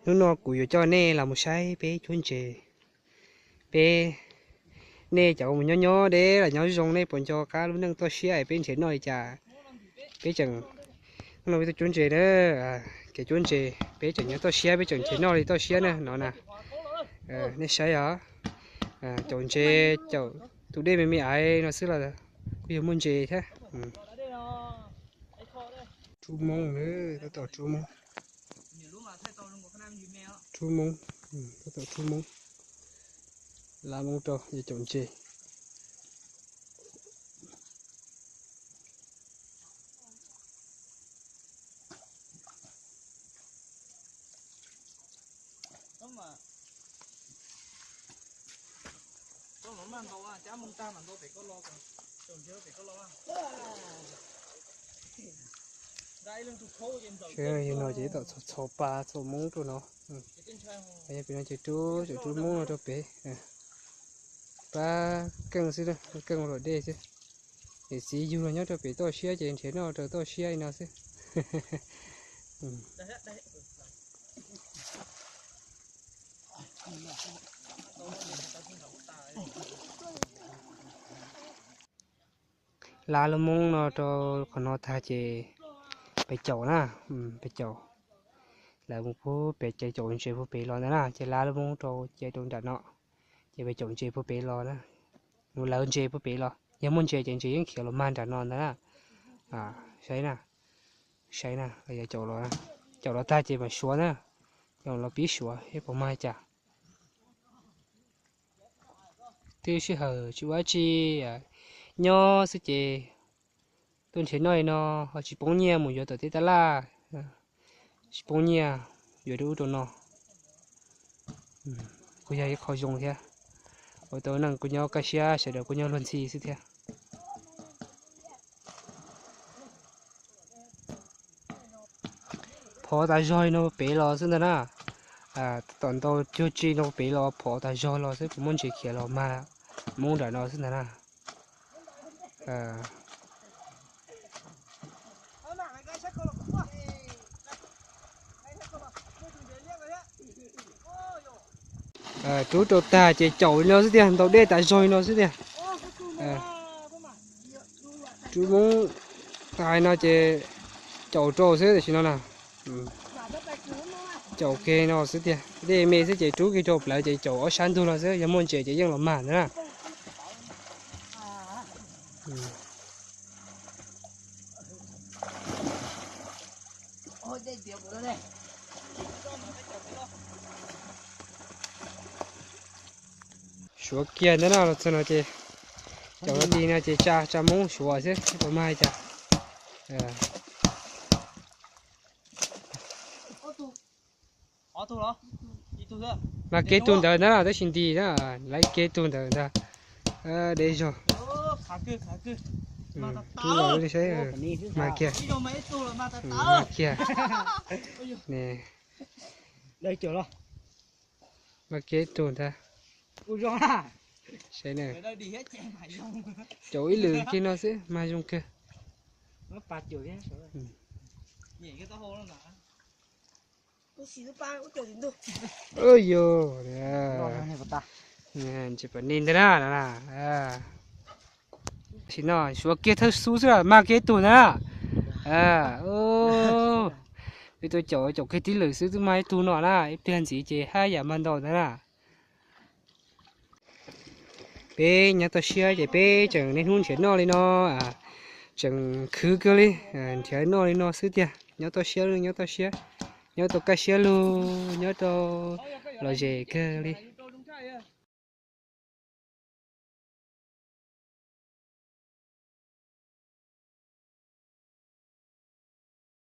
Hnub no kuv yuav coj nej los mus saib peb cuab ntses. Peb, nej cov uas nyob nyob deb los nyob zoo, nej puas nco qab lub neej toj siab es peb nrhiav noj li cas? Peb tseem, hnub no peb tuaj cuab ntses na, kev cuab ntses, peb tseem nyob toj siab, peb tseem nrhiav noj li toj siab na no na. Nej saib os, caum ntses, caum tus dej me me aiv no xwb los kuj yog muaj ntses thiab. Rub moob, tab tom rub moob. Rub moob, tab tom rub moob. Lab moob rau yog caum ntses. Yog no ces tab tom txhos pa txhos moob rau no. Yog pem no ces rub, ces rub moob no rau pem. Pab keej xwb, keej ua luam dej xwb. Niam txiv yug los nyob rau pem toj siab ces nrhiav noj rau toj siab li no xwb. Lab lub moob no rau qhov no tag ces pem caum na, pem caum. Lawv mus pub pem ces caum ntses puag pem los ntag na, ces lab lub moob rau ces rau nram no, ces pem caum ntses puag pem los na. Mus lawv ntses puag pem los, yog muaj ntses ces ntses yeej khiav los mag nram no ntag na. Saib na, saib na, caum los, caum los tag ces mam suav na, caum los pib suav seb puas mag cas. Twb sij hawm tsis ua dab tsi, nyob xwb ces tuaj nrhiav noj li no ho tsis poob nyiaj mus yuav tom tej tab laj, tsis poob nyiaj yuav rau ub rau no. Kuj yog ib qho zoo thiab, ua tau neeg kuj nyob kaj siab, sawv daws kuj nyob luag ntxhi xwb thiab. Phov tas zog li no pem los xwb ntag na. Tom ntau cuag tsi no pem los phov tas zog los xwb, puas muaj ntses khiav los mag moob nram no xwb ntag na. Rub rau tag ces caum li no xwb tiag, ntaus dej tas zog li no xwb tiag. Rub moob tas li no ces caum rau xwb tam sim no na. Caum kiag no xwb tiag, dej me xwb ces rub kiag rau plawv ces caum ob sab ntug los xwb, yog muaj ntses ces yeej los mag ntag na. Suav kiag ntawd no los txog no ces caum los ti no ces tsa tsa moob suav xwb puas mag li cas. Mag kiag tug ntawd ntag na, tab sis nti na, lawv kiag tug ntawd ntag. Deb zog. Rub los li saib, mag kiag. Mag kiag. Mag kiag tug ntag. Saib na. Caum ib lwm kiag no xwb mag zoo kawg. Yog, tsis pom ni ntag na. Tam sim no suav kiag thawj xub xwb los mag kiag ib tug ntag na. Peb tuaj caum caum kiag tib lwm xwb twb mag ib tug no na, ib pliag ntxiv ces haj yam mag ntau ntag na. Peb nyob toj siab ces peb tseem niaj hnub nrhiav noj li no, tseem khwv kawg li, nrhiav noj li no xwb tiag. Nyob toj siab, nyob toj siab, nyob tau kaj siab lug, nyob tau lom zem kawg li.